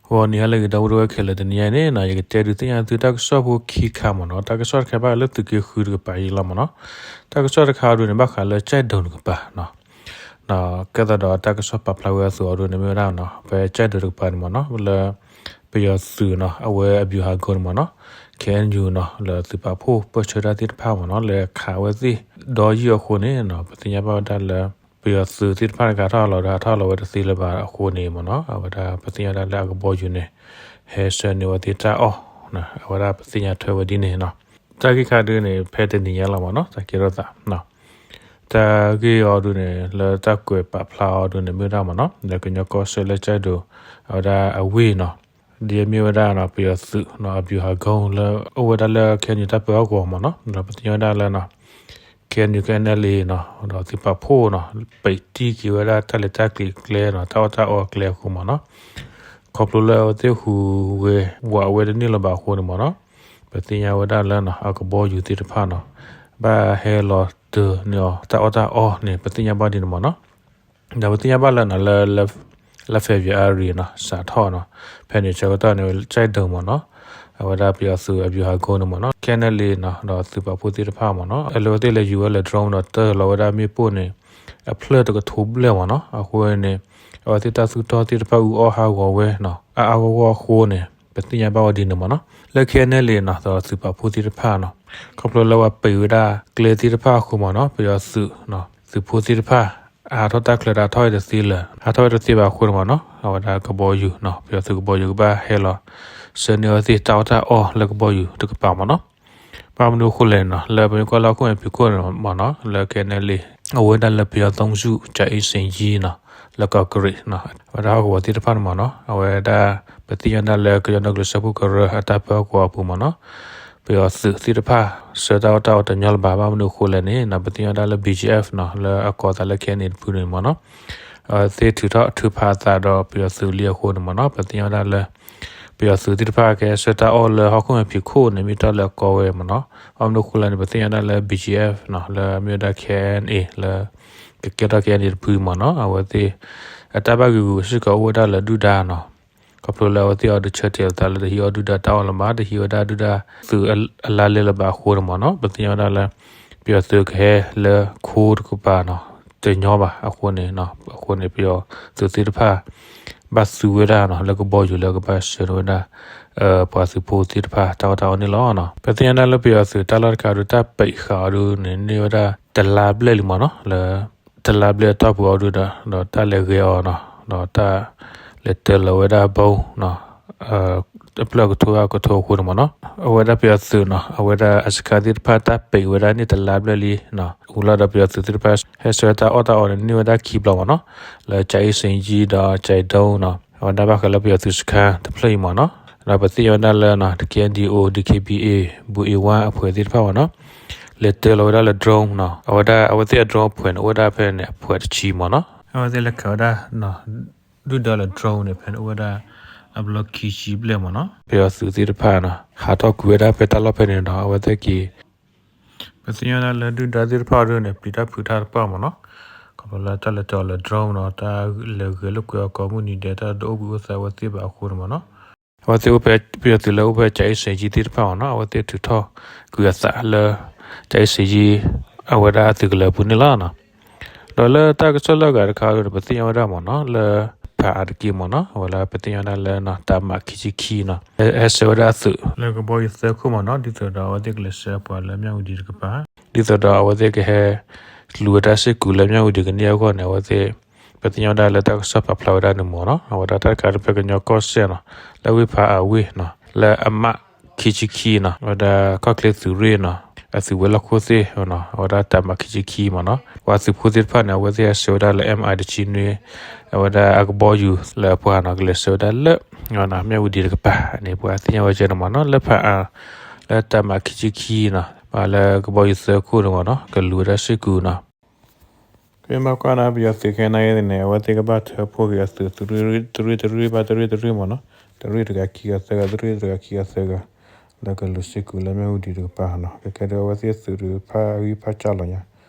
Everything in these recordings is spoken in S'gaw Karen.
ဂီၤနံၤဟါလၢအဂ့ၤ ဒီပုၢ်ဝဲၢ်ခဲလၢာ်, တနံၤညါအံၤန့ၣ်နီၤ ယကတဲဒုးသ့ၣ်ညါသုတၢ်ကစီၣ်ဖိခံခါမ့ၢ်နီၤ. တၢ်ကစီၣ်တခါဘၣ်ဃးလၢသုးက့ဃုတကပၤအံၤလီၤမ့ၢ်နီၤ. တၢ်ကစီၣ်တခါအံၤဒုးန့ၣ် ဘၣ်ဃးလၢကၠဲၣ်ဒိၣ်တကပၤနီၤ. ကဲသးဒီးတၢ်ကစီၣ်ပာ်ဖျါဝဲအသိးအံၤဒုးန့ၣ် မ့ၢ်ဝဲဒၣ်နီၤ ဖဲကၠဲၣ်ဒိၣ်တကပၤန့ၣ်မ့ၢ်နီၤ လၢပယီၤသုးနီၤ အဝဲအဗျူဟာကုန်းန့ၣ်မ့ၢ်နီၤ ခ့အဲၣ်ယူၣ်နီၤ လၢသုးပာ်ဖှိၣ်ပၢၢ်ဆၢတၢ်သ့ၣ်တဖၣ်မ့ၢ်နီၤ လဲၤခးဝဲသ့ၣ်ဒီးယံာ်အဃိန့ၣ်နီၤ ပသ့ၣ်ညါဘၣ်ဝဲဒၣ်လၢ ပယီၤသုးသ့ၣ်တဖၣ်တဂၤထီၣ်လီၤဒီး ဟးထီၣ်လီၤဝဲတသ့လၢၤဘၣ်အဃိန့ၣ်မ့ၢ်နီၤ အဝဲဒၣ်ပသ့ၣ်ညါဝဲဒၣ်လၢအကဘီယူၤန့ၣ် ဟဲဆှၢန့ၢ်ဝဲသ့ၣ်တၢ်အီၣ်, အဝဲဒၣ်ပသ့ၣ်ညါထွဲဝဲဒ်န့ၣ်နီၤ. တၢ်ဂ့ၢ်ခါဒုးန့ၣ် ဖဲတနံၤညါလီၤမ့ၢ်နီၤ တၢ်ကဲထီၣ်သး တၢ်ဂ့ၢ်အံၤဒုးန့ၣ် လၢတၢ်ကွဲးပာ်ဖျါအီၤဒုးန့ၣ် မ့ၢ်ဝဲဒၣ်မ့ၢ်နီၤ လၢကညီကီၢ်စဲၣ်လၢကၠဲၣ်ဒိၣ် အဝဲဒၣ်အဝ့ၢ်နီၤ ဒ်အမ့ၢ်ဝဲဒၣ်နီၤ ပယီၤသုးနီၤ အဗျူဟာကုန်း လၢအိၣ်ဝဲဒၣ်လၢ ခ့အဲၣ်ယူၣ် တၢ်ပၢဟီၣ်ကဝီၤမ့ၢ်နီၤ ဒီးပသ့ၣ်ညါဝဲဒၣ်လၢနီၤ ခ့အဲၣ်ယူၣ် ခ့အဲၣ်ယူၣ်နီၤ ဒီးသုးပာ်ဖှိၣ်နီၤ ပံးတံၢ်က့ၤဝဲဒၣ်တၢ်လဲၤတၢ်က့ၤအကျဲနီၤ တၢ်အီၣ်တၢ်အီအကျဲအဃိမ့ၢ်နီၤ ခီဖျိလၢအဝဲသ့ၣ်ဟူးဂဲၤဝးဝဲတန့ၢ်လၢၤဘၣ်အဃိန့ၣ်မ့ၢ်နီၤ ပသ့ၣ်ညါဝဲဒၣ်လၢနီၤ အကဘီယူၤသ့ၣ်တဖၣ်နီၤ ဘၣ်ဟဲလီၤတၢၤန့ၢ်အီၤ တၢ်အီၣ်တၢ်အီန့ၣ် ပသ့ၣ်ညါဘၣ်ဒ်န့ၣ်မ့ၢ်နီၤ ဒီးပသ့ၣ်ညါဘၣ်လၢနီၤ လၢ လၢ February နီၤ စးထီၣ်နီၤ ဖဲန့ၣ်ဆၢကတီၢ်န့ၣ် ကၠဲၣ်ဒိၣ်မ့ၢ်နီၤ အဝဲဒၣ်ပယီၤသုးအဗျူဟာကုန်းန့ၣ်မ့ၢ်နီၤ ခ့အဲၣ်ယူၣ်နီၤ ဒီးသုးပာ်ဖှိၣ်သ့ၣ်တဖၣ်မ့ၢ်နီၤ အလဲၤဝဲသ့ၣ်လဲၤယူၤဝဲလၢ drone ဒီးတၢၢ်လီၤဝဲဒၣ်မ့ၣ်ပိၢ်န့ၣ် အဖျၢၣ်တကထိဘျဲၣ်မ့ၢ်နီၤ အဃိန့ၣ် အဝဲသ့ၣ်တၢ်သူၣ်ထီၣ်သ့ၣ်တဖၣ်အုၣ်အီၣ်ဟးဂီၤဝဲနီၤ အါအါဂီၢ်ဂီၢ်အဃိန့ၣ် ပသ့ၣ်ညါဘၣ်ဝဲဒ်န့ၣ်မ့ၢ်နီၤ လၢ ခ့အဲၣ်ယူၣ်နီၤ ဒီးသုးပာ်ဖှိၣ်သ့ၣ်တဖၣ်နီၤ ခီဖျိလၢပှၤပံးဝဲဒၣ်ကျဲသ့ၣ်တဖၣ်အဃိမ့ၢ်နီၤ ပယီၤသုး သုးဖိသ့ၣ်တဖၣ် အဟးထီၣ်တၢ်ချၢဒီးဟးထီၣ်ဝဲတသ့လၢၤ ဟးထီၣ်ဝဲတသ့ဘၣ်အဃိန့ၣ်မ့ၢ်နီၤ အဝဲဒၣ်ကဘီယူၤနီၤ ပယီၤသုးကဘီယူၤကဘၣ်ဟဲလီၤ ဆှၢန့ၢ်အဝဲသ့ၣ်တၢ်အီၣ်တၢ်အီလၢကဘီယူၤတကပၤမ့ၢ်နီၤ ဘၣ်မနုၤအဃိလဲၣ်နီၤ လၢပမ့ၢ်ကွၢ်လၢဟီၣ်ခိၣ်မဲာ်ဖံးခိၣ်န့ၣ်မ့ၢ်နီၤ လၢ ခ့အဲၣ်ယူၣ် အဝဲဒၣ်လၢပယီၤသုံးစု ကြာအင်းဆိပ်ကြီးနီၤ လၢကီၢ်ကရ့ၣ်နီၤ အဝဲဒၣ်ဟီၣ်ကဝီၤသ့ၣ်တဖၣ်န့ၣ်မ့ၢ်နီၤ အဝဲဒၣ် ပသ့ၣ်ညါဒၣ်လၢကညီဒီကလုာ်စၢဖှိၣ်ကရၢအတၢ်ပၢဟီၣ်ကဝီၤအပူၤမ့ၢ်နီၤ ပယီၤသုးသ့ၣ်တဖၣ် ဆှၢတၢ်အီၣ်တၢ်အီတညီလၢၤဘၣ် ဘၣ်မနုၤအဃိလဲၣ်န့ၣ်နီၤ ပသ့ၣ်ညါဒၣ်လၢ ဘီၣ်ကၠံအ့ၣ်အ့ၣ်နီၤ လၢအကိးသးလၢ ခ့အဲၣ်ယူၣ် တဖုန့ၣ်မ့ၢ်နီၤ အဝဲသ့ၣ်ထုးထီၣ်ထုးဖးအသးဒီးပယီၤသုးလံအဃိန့ၣ်မ့ၢ်နီၤ ပသ့ၣ်ညါဝဲဒၣ်လၢ ပယီၤသုးသ့ၣ်တဖၣ်ကဟဲဆှၢတၢ်အီၣ်လၢဟီၣ်ခိၣ်မဲာ်ဖံးခိၣ်န့ၣ် မ့ၢ်တၢ်လၢအကီဝဲမ့ၢ်နီၤ ဘၣ်မနုၤအဃိလဲၣ်န့ၣ် ပသ့ၣ်ညါဒၣ်လၢ ဘီၣ်ကၠံအ့ၣ်အ့ၣ်နီၤ လၢမ့ၢ်ဝဲဒၣ် ခ့အဲၣ်ယူၣ် လၢ ကကဲထီၣ် ခ့အဲၣ်ယူၣ် တဖုမ့ၢ်နီၤ အဝဲသ့ၣ် အတၢ်ဘၣ်ဂံာ်ဂူာ်စ့ၢ်ကီးအိၣ်ဝဲဒၣ်လၢဒုၣ်ဒါနီၤ ခီဖျိလၢအဝဲသ့ၣ်အံၤဒုးဆၢတဲာ်အသးလၢတဟံးအီၣ်ဒုၣ်ဒါတၢ်အီၣ်လၢၤဘၣ် တဟံးဝဲဒၣ်ဒုၣ်ဒါသုးအလါလဲလၢၤဘၣ်အဃိန့ၣ်မ့ၢ်နီၤ ပသ့ၣ်ညါဝဲဒၣ်လၢ ပယီၤသုးကဟဲလၢခိတကပၤနီၤ တညီဘၣ်အဃိန့ၣ် အဃိန့ၣ် ပယီၤသုးသ့ၣ်တဖၣ် ဘၣ်သူဝဲဒၣ်နီၤ လၢကဘီယူၤလၢကဘၣ်ဆှၢန့ၢ်ဝဲဒၣ် ပှၤသုးဖိသ့ၣ်တဖၣ် တၢ်အီၣ်တၢ်အီန့ၣ်လီၤ. ပသ့ၣ်ညါဒၣ်လၢပယီၤသုးတၢ်လီၢ်တခါအံၤဒုး တၢ်ပံးဃာ်အီၤဒုးန့ၣ် န့ၢ်ဝဲဒၣ်တလါဘျဲၣ်လံမ့ၢ်နီၤ လၢ တလါဘျဲၣ်အတီၢ်ပူၤအံၤဒုးဒီး ဒီးတၢ်လဲၤဂဲၤအီၤနီၤ ဒီးတၢ်လဲၤတၢလီၤဝဲဒၣ်ဘီနီၤ အဖျၢၣ်ကထိအကထိအဃိန့ၣ်မ့ၢ်နီၤ အဝဲဒၣ်ပယီၤသုးနီၤ အဝဲဒၣ်အစခါသ့ၣ်တဖၣ်တၢ်ပံးဝဲဒၣ်န့ၢ်တလါဘျဲၣ်လံနီၤ ဝံၤလီၤဒီးပယီၤသုးသ့ၣ်တဖၣ် ဟဲဆှၢတၢ်အီၣ်တၢ်အီန့ၣ် န့ၢ်ဝဲဒၣ်ခံဘျီမ့ၢ်နီၤ လၢ ကြာအင်းဆိပ်ကြီး ဒီး ကြာဒုံးနီၤ အဝဲဒၣ်ဘၣ်ဃးလၢပယီၤသုးစခါတဖျၢၣ်အံၤမ့ၢ်နီၤ ဒီးပသ့ၣ်ညါဝဲဒၣ်လၢ ဒီး ခ့အဲၣ်ယူၣ် ဒီး ခ့အဲၣ်ယူၣ် ဘူၣ်အ့ဝါအဖှဲးသ့ၣ်တဖၣ်မ့ၢ်နီၤ လဲၤတၢလီၤဝဲဒၣ်လၢ drone နီၤ အဝဲဒၣ်အဝဲသ့ၣ်အ drone အဖှဲးန့ၣ် အိၣ်ဝဲဒၣ်ဖဲန့ၣ် အဖှဲးတဆံမ့ၢ်နီၤ အဝဲသ့ၣ်လဲၤခးဝဲဒၣ် ဒုၣ်ဒါလၢ drone န့ၣ် ဖဲန့ၣ်အိၣ်ဝဲဒၣ် အဘျီခံဆံဘျဲၣ်မ့ၢ်နီၤ ပယီၤသုးသ့ၣ်တဖၣ်နီၤ ဟးထီၣ်ကွံာ်ဝဲဒၣ်ဖဲတၢ်လီၢ်ဖဲန့ၣ်ဒီး အဝဲသ့ၣ်က့ၤ ပသ့ၣ်ညါဝဲဒၣ်လၢဒုၣ်ဒါသ့ၣ်တဖၣ်အံၤဒုးန့ၣ် ပျံၤတၢ်ဖုးတၢ်တပှၢ်မ့ၢ်နီၤ ခီဖျိလၢတၢ်လဲၤတၢလီၤလၢ drone နီၤ တၢ်လဲၤဂဲၤလိာ်ကွဲအီၤကိးမုၢ်နံၤဒဲး တၢ်တအိၣ်ဘှံးအိၣ်သါဝဲသ့ၣ်ဘၣ်အဃိန့ၣ်မ့ၢ်နီၤ အဝဲသ့ၣ်အိၣ်ဖဲ ပယီၤသုးလၢအိၣ်ဖဲ ကြာအင်းဆိပ်ကြီး သ့ၣ်တဖၣ်မ့ၢ်နီၤ အဝဲသ့ၣ်ထုးထီၣ်ကွံာ်အသးလၢ ကြာအင်းဆိပ်ကြီး အဝဲဒၣ်အသုးကလၢၤအပူၤန့ၣ်လီၤ. ဒီးလၢတၢ်ကစီၣ်လၢအဂၤတခါအံၤဒီး ပသ့ၣ်ညါဝဲဒၣ်မ့ၢ်နီၤ လၢ ဖးအါတက့ၢ်မ့ၢ်နီၤ အဝဲလၢပသ့ၣ်ညါဝဲဒၣ်လၢ တပ်မ ခံဆံခံ နီၤ ဟဲဆှၢဝဲဒၣ်အသုး လၢကဘီယူၤသၢခိၣ်မ့ၢ်နီၤ ဒ်သိးဒီးအဝဲသ့ၣ်ကလဲၤဆှၢပှၤလၢမၠၣ်ဝတံၤတကပၤ ဒ်သိးဒီးအဝဲသ့ၣ်ကဟဲ လူၤဝဲဒၣ်စ့ၢ်ကီးလၢ မၠၣ်ဝတံၤကန့ၢ်အဂီၢ်န့ၣ် အဝဲသ့ၣ် ပသ့ၣ်ညါဝဲဒၣ်လၢတၢ်ကစီၣ်ပာ်ဖျါဝဲဒၣ်န့ၣ်မ့ၢ်နီၤ အဝဲဒၣ်တၢ်တခါဒုးဖဲကညီကီၢ်စဲၣ်နီၤ လၢဝ့ၢ်ဖးအါဝ့ၢ်နီၤ လၢအမှတ် ခံဆံခံ နီၤ အဝဲဒၣ်ကီၢ်ချၢသုးရ့ၣ်နီၤ အသုးဝဲၤလီၢ်ခိၣ်သ့ၣ်နီၤ အဝဲဒၣ်တပ်မ ခံဆံခံ မ့ၢ်နီၤ ပှၤသုးဖိသ့ၣ်တဖၣ်န့ၣ် အဝဲသ့ၣ်ဟဲဆှၢဝဲဒၣ်လၢ MI တဆံနွံ အဝဲဒၣ်အကဘီယူၤလၢအပှၤနီၤ ကလဲၤဆှၢဝဲဒၣ်လၢ မၠၣ်ဝတံၤတကပၤန့ၣ် ပှၤသ့ၣ်ညါဝဲကဲန့ၣ်မ့ၢ်နီၤ လၢဖးအါ လၢတပ်မ ခံဆံခံ နီၤ ပှၤလၢကဘီယူၤသၢခိၣ်န့ၣ်မ့ၢ်နီၤ ကလူၤဝဲဒၣ်စ့ၢ်ကီးနီၤ ပမ့ၢ်ကွၢ်န့ၣ် ပယီၤသုးခဲအံၤန့ၣ် အဝဲသ့ၣ်ကဘၣ်ထၢဖှိၣ်က့ၤအသုး တရ့ၣ်တရ့ၣ်ဘၣ်တရ့ၣ်တရ့ၣ်မ့ၢ်နီၤ တရ့ၣ်တဂၤခံဂၤသၢဂၤ တရ့ၣ်တဂၤခံဂၤသၢဂၤ လၢကလူၤစ့ၢ်ကီးလၢမၠၣ်ဝတံၤတကပၤနီၤ ကဲကဲဒုးအဝဲသ့ၣ်သုးဒုးဖးဂံၢ်ဖးစၢ်လီၤညါ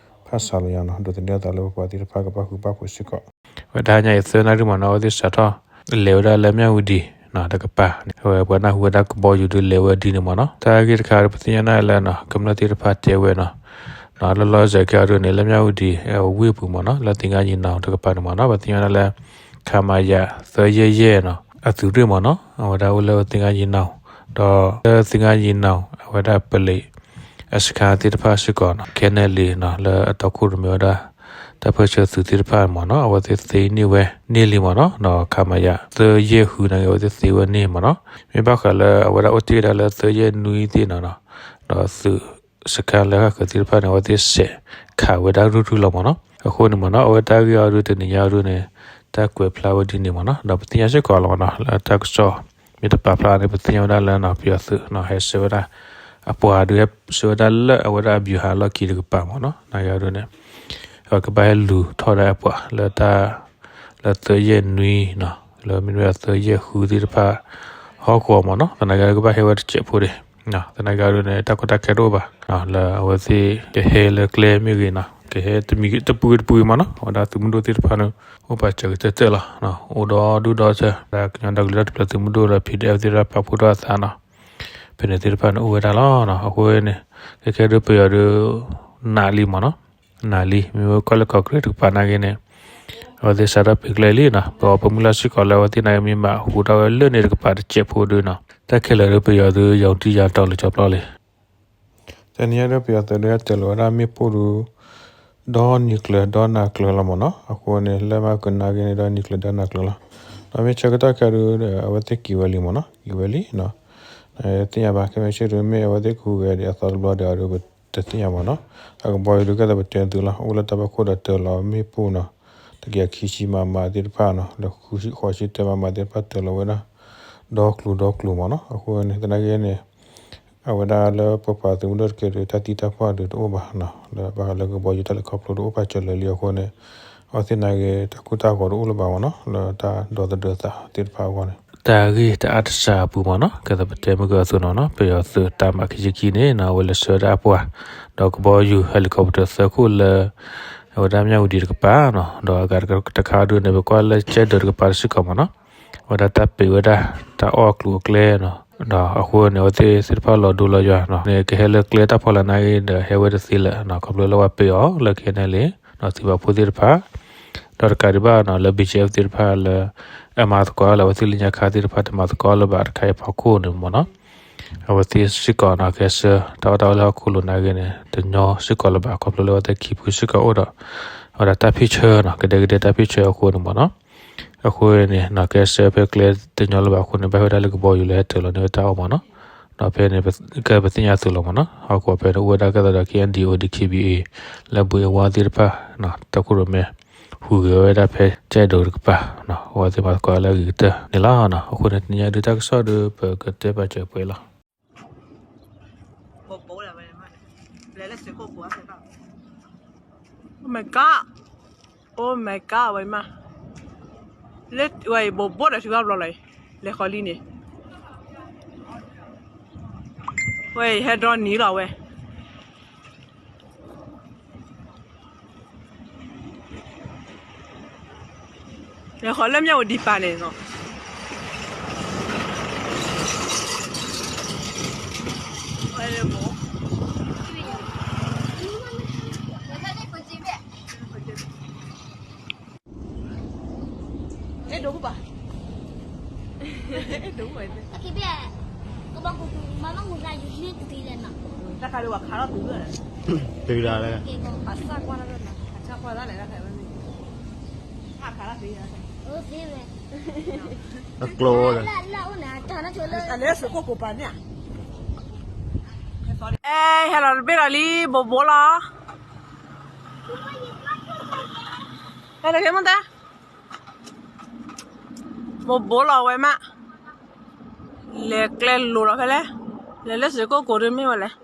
ဖးစှၤလီၤညါနီၤ ဒိးသန့ၤအသးလၢပပှၤသ့ၣ်တဖၣ်ကဘၣ်ဃုဘၣ်ဖိးစ့ၢ်ကီး ဝဲတဟါညါအံၤသၢနၣ်ရံၣ်မ့ၢ်နီၤ အဝဲသ့ၣ်စးထီၣ်လဲၤဝဲဒၣ်လၢမၠၣ်ဝတံၤ တကပၤန့ၣ် အဝဲပှၤနၢ်ဟူဝဲဒၣ်ကဘီယူၤဒုးလဲၤဝဲဒ်န့ၣ်မ့ၢ်နီၤ. တၢ်ဂ့ၢ်တခါဒီး ပသ့ၣ်ညါဒၣ်လၢ ကမျၢၢ်သ့ၣ်တဖၣ်တဲဝဲနီၤ, လီၤလီၤဆဲးဆဲးကဲအီၤဒုးန့ၣ် လၢ မြဝတီ အဝ့ၢ်ပူၤမ့ၢ်နီၤ, လၢသင်္ဃန်းညီနောင် တကပၤန့ၣ်မ့ၢ်နီၤ, ပသ့ၣ်ညါဒၣ်လၢ ခမရ သၢယဲၢ်ယဲၢ်နီၤ အသုးရ့ၣ်မ့ၢ်နီၤ, အဝဲဒၣ်အိၣ်လၢသင်္ဃန်းညီနောင်, ဒီးလၢသင်္ဃန်းညီနောင် အဝဲဒၣ်ပလံး အစခါသ့ၣ်တဖၣ်စ့ၢ်ကီးနီၤ, ခဲန့ၣ်လံနီၤ လၢအတီခိၣ်ရိၣ်မဲဝဲဒၣ် တၢ်ပၢၢ်ဆၢသုးသ့ၣ်တဖၣ်မ့ၢ်နီၤ, အဝဲသ့ၣ်သ့န့ၢ်ဝဲန့ၢ်လံမ့ၢ်နီၤ, ဒီး ခမရ သၢယဲၢ်ဃုန့ၣ်ဂ့ၤ အဝဲသ့ၣ်သ့ဝဲန့ၢ်မ့ၢ်နီၤ, မ့ၢ်ဘၣ်ဃးလၢအဝဲဒၣ်အိၣ်တ့ၢ်ဝဲဒၣ်လၢသၢယဲၢ်နွံသ့ၣ်နီၤ, ဒီးသုးစခါလၢဃၣ်ဃၢၤသ့ၣ်တဖၣ်န့ၣ် အဝဲသ့ၣ်စဲးခးဝဲဒၣ်ရုၢ်ရုၢ်လီၤမ့ၢ်နီၤ, အဃိန့ၣ်မ့ၢ်နီၤ အဝဲတၢ်ဂ့ၢ်အီၤဒုးတနံၤညါအီၤဒုးန့ၣ် တၢ်ကွဲးဖျါဝဲဒ်န့ၣ်မ့ၢ်နီၤ, ဒီးပသ့ၣ်ညါစ့ၢ်ကီးလီၤမ့ၢ်နီၤ လၢတၢ်ကစီၣ် မ့ၢ်တပာ်ဖျါန့ၣ် ပသ့ၣ်ညါဝဲဒၣ်လၢနီၤ ပယီၤသုးနီၤ ဟဲဆှၢဝဲဒၣ် အပှၤဒုးဟဲဆှၢဝဲဒၣ်လၢအဝဲဒၣ်အဗျူဟာလီၢ်ခံတကပၤမ့ၢ်နီၤ, သနာ်က့အီၤဒုးန့ၣ် အဝဲကဘၣ်ဟဲလူၤထီၣ်ဒၣ်အပှၤလၢတၢ် လၢသၢယဲၢ်နွံနီၤ, လၢမ့တမ့ၢ်ဒီးသၢယဲၢ်ဃုသ့ၣ်တဖၣ် ဟီၣ်ကဝီၤမ့ၢ်နီၤ, သနာ်က့အီၤဒုးကဘၣ်ဟဲဝဲတစဲးဖိဒံး, သနာ်က့အီၤဒုးန့ၣ် တၢ်ကီတၢ်ခဲတအိၣ်ဘၣ်, လၢအဝဲသ့ၣ်ကဟဲလၢကျဲမ့ၢ်ဂ့ၤနီၤ ကဟဲတပူၤဂ့ၤတပူၤဂ့ၤမ့ၢ်နီၤ, အဝဲဒၣ်သုးမုၢ်ဒိၣ်သ့ၣ်တဖၣ်န့ၣ် အိၣ်ပာ်စၢၤကတၢၢ်တၢၢ်လီၤ, အိၣ်ဒီဒူၣ်ဒီထၢ ဒၣ်ကညီဒီကလုာ်တၢ်ထူၣ်ဖျဲးသုးမုၢ်ဒိၣ်လၢ PDF သ့ၣ်တဖၣ်ပာ်ဖှိၣ်ထီၣ်အသးနီၤ, ဖဲန့ၣ်သ့ၣ်တဖၣ်န့ၣ်အိၣ်ဝဲဒၣ်လီၤ, အဃိန့ၣ် ခဲခဲဒုးပယီၤဒုး နးလံမ့ၢ်နီၤ, နးလံ မ့ၢ်ဝဲကီၢ်လၢကီၢ်ကရ့ၣ်တကပၤနာ်က့န့ၣ် အဝဲသ့ၣ်စးထီၣ်ပ့ၤကျဲလံနီၤ, ပအီၣ်ပမုၢ်လၢ်စ့ၢ်ကီးလၢအဝဲသ့ၣ်နာ်က့ မ့ၢ်မၤဟူးထီၣ်ဝဲလၢန့ၣ်တကပၤတစဲးဖိဒုနီၤ, တၢ်ခဲလၢာ်ဒုးပယီၤဒုးယီၤတံၢ်ယီၤတီၤလၢကၠီပျီလံ တနံၤညါဒီးပယီၤသုးဒုးဟဲတၢၤလီၤဝဲဒၣ်မ့ၣ်ပိၢ်ဒုး ဒီးနံၤကျၢၤဒီးနၤကျၢၤလီၤမ့ၢ်နီၤ, အဃိန့ၣ် လၢမၤကနၣ်က့န့ၣ်ဒီးနံၤကျၢၤဒီးနၤကျၢၤလီၤ, ဒီးမ့ၢ်ဆၢကတီၢ်ခဲအံၤဒုး အဝဲသ့ၣ်က့ၤဝဲလံမ့ၢ်နီၤ, က့ၤဝဲလံနီၤ, သ့ၣ်ညါဘၣ် ခဲမ့ၢ်ဆ့ၣ်ဒုး မ့ၢ်အဝဲသ့ၣ်ကဟူးဂဲၤဒံးအသီတဘျီဒီးအီၤဒုး ပတသ့ၣ်ညါမ့ၢ်နီၤ, အကဘီယူၤဒုးကဲသးပတဲသုလီၤ, အိၣ်လၢတၢ်ဖီခိၣ်ဒီးတၢၤလီၤမ့ၣ်ပိၢ်နီၤ, တကယၤခံဆံ မမ သ့ၣ်တဖၣ်နီၤ, ဒီးဃုဆံဃိးဆံတၢ မမ သ့ၣ်တဖၣ်တၢၤလီၤဝဲဒၣ် ဒီကျိၤဒီကျိၤမ့ၢ်နီၤ, အဃိန့ၣ် သနာ်က့န့ၣ် အဝဲဒၣ်လၢပပှၤသုးမုၢ်ဒိၣ်တက့ၢ်ဒုး တၢ်သံတၢ်ပှၢ်ဒုးတအိၣ်ဘၣ်နီၤ, လၢဘၣ်ဃးလၢကဘီယူၤတၢ်လဲၤခီဖျိဒုးအိၣ်ပာ်စၢၤလၢာ်လံအဃိန့ၣ် အဝဲသ့ၣ်နာ်က့ တၢ်ကိၢ်တၢ်ဂီၤတအိၣ်လၢၤဘၣ်မ့ၢ်နီၤ, လၢတၢ်ဒီသဒၢသးသ့ၣ်တဖၣ်အဂီၢ်န့ၣ် တၢ်ဂ့ၢ်တအါတစှၤအပူၤမ့ၢ်နီၤ, ကဲသးပတဲမုၢ်ကၢအသိးနီၤနီၤ, ပယီၤသုးတၢ်မၤခံဆံခံန့ၣ်နီၤ အဝဲလဲၤဆှၢဝဲဒၣ်အပှၤ ဒီးကဘီယူၤ helicopter သၢခိၣ်လၢ အဝဲဒၣ်မၠၣ်ဝတံၤတကပၤနီၤ, ဒီးအဂၤတခါဒုးန့ၣ် ပကွၢ်လၢကၠဲၣ်ဒိးတကပၤတစ့ၢ်ကီးမ့ၢ်နီၤ, အဝဲဒၣ်တၢ်ပံးဝဲဒၣ် တၢ်အီၣ်အကျိၤအကျဲနီၤ, ဒီးအဃိန့ၣ် အဝဲသ့ၣ်သ့ၣ်တဖၣ်လီၤဒိလီၤယွၤနီၤ, န့ၣ်ကဟဲလၢကျဲတၢ်ဖီလာ်နာ်က့ဒီး ဟဲဝဲတသ့လၢၤနီၤ, ခီဖျိလၢပှၤပံးအီၤလၢ ခဲန့ၣ်လံ ဒီးသုးပာ်ဖှိၣ်သ့ၣ်တဖၣ် ဒီးတကးဒံးဘၣ်နီၤ လၢ ဘီကၠဲအ့ၣ် သ့ၣ်တဖၣ်လၢ အမၤသကိးလၢအဝဲသ့ၣ်လၢညါခါသ့ၣ်တဖၣ် တမၤသကိးလၢၤဘၣ်တခါအံၤအဖီခိၣ်န့ၣ်မ့ၢ်နီၤ, အဝဲသ့ၣ်စ့ၢ်ကီးနီၤ ကဟဲဆှၢ တၢ်အီၣ်တၢ်အီလၢဟီၣ်ခိၣ်လိၤနာ်က့န့ၣ် တညီစ့ၢ်ကီးလၢၤဘၣ် ခီဖျိလၢအဝဲသ့ၣ်ခံဖုစ့ၢ်ကီးအိၣ်ဒီး အဝဲဒၣ်တၢ်ဖ့ၣ်ဆၢနီၤ ကဒဲကဒဲတၢ်ဖ့ၣ်ဆၢအဃိန့ၣ်မ့ၢ်နီၤ, အဃိန့ၣ်နီၤ ကဟဲဆှၢဖဲကျဲတညီလၢၤဘၣ်အဃိန့ၣ် ဘၣ်ဟဲဝဲဒၣ်လၢကဘီယူၤလၢဟဲတၢၤလီၤန့ၢ်ဝဲတၢ်အီၣ်မ့ၢ်နီၤ, ဒီးဖဲန့ၣ် ကဲပသ့ၣ်ညါအသိးလီၤမ့ၢ်နီၤ, ဟီၣ်ကဝီၤဖဲန့ၣ် အိၣ်ဝဲဒၣ်ကဲသးဒီး ခဲအံၤ ဒီး ဒီး ခ့ဘံအ့ လၢဘှံးအဝါသ့ၣ်တဖၣ် တၢ်ခိၣ်ရိၣ်မဲ ဟူးဂဲၤဝဲဒၣ်ဖဲကၠဲၣ်ဒိးတကပၤ, အဝဲသ့ၣ်မၤသကိးလၢအဂ့ၤကတၢၢ်န့ၣ်လီၤ. အဃိန့ၣ် တနံၤညါဒုးတၢ်ကစီၣ်ဒုး ပကတဲပာ်စၢၤပှဲၤလီၤ. Oh my god, oh my god, ဝဲမး, လၢဝဲအံၤ ဘိးဘိၣ်ဒီးထံဘၣ်ဘျီလီၤအံၤ, လဲၤဃီၤလံန့ၣ်, ဝဲအံၤဟဲဒြီနံၤလီၤဝဲ လဲၤဃီၤလၢမၠၣ်ဝတံၤပၤန့ၣ်နီၤ.အဲ ဟဲလီၤတဘ့ၣ်လီၤလံ ဘိးဘိၣ်လီၤ. ဟဲလီၤက့ၤမ့ၢ်တၢ် ဘိးဘိၣ်လီၤဝဲမး, လဲၤကျဲလိၤလီၤဖဲလဲၣ်, လဲၤလၢစ့ၢ်ကိၣ်ကိၤဒုးမ့ၢ်ဝဲလဲၣ်.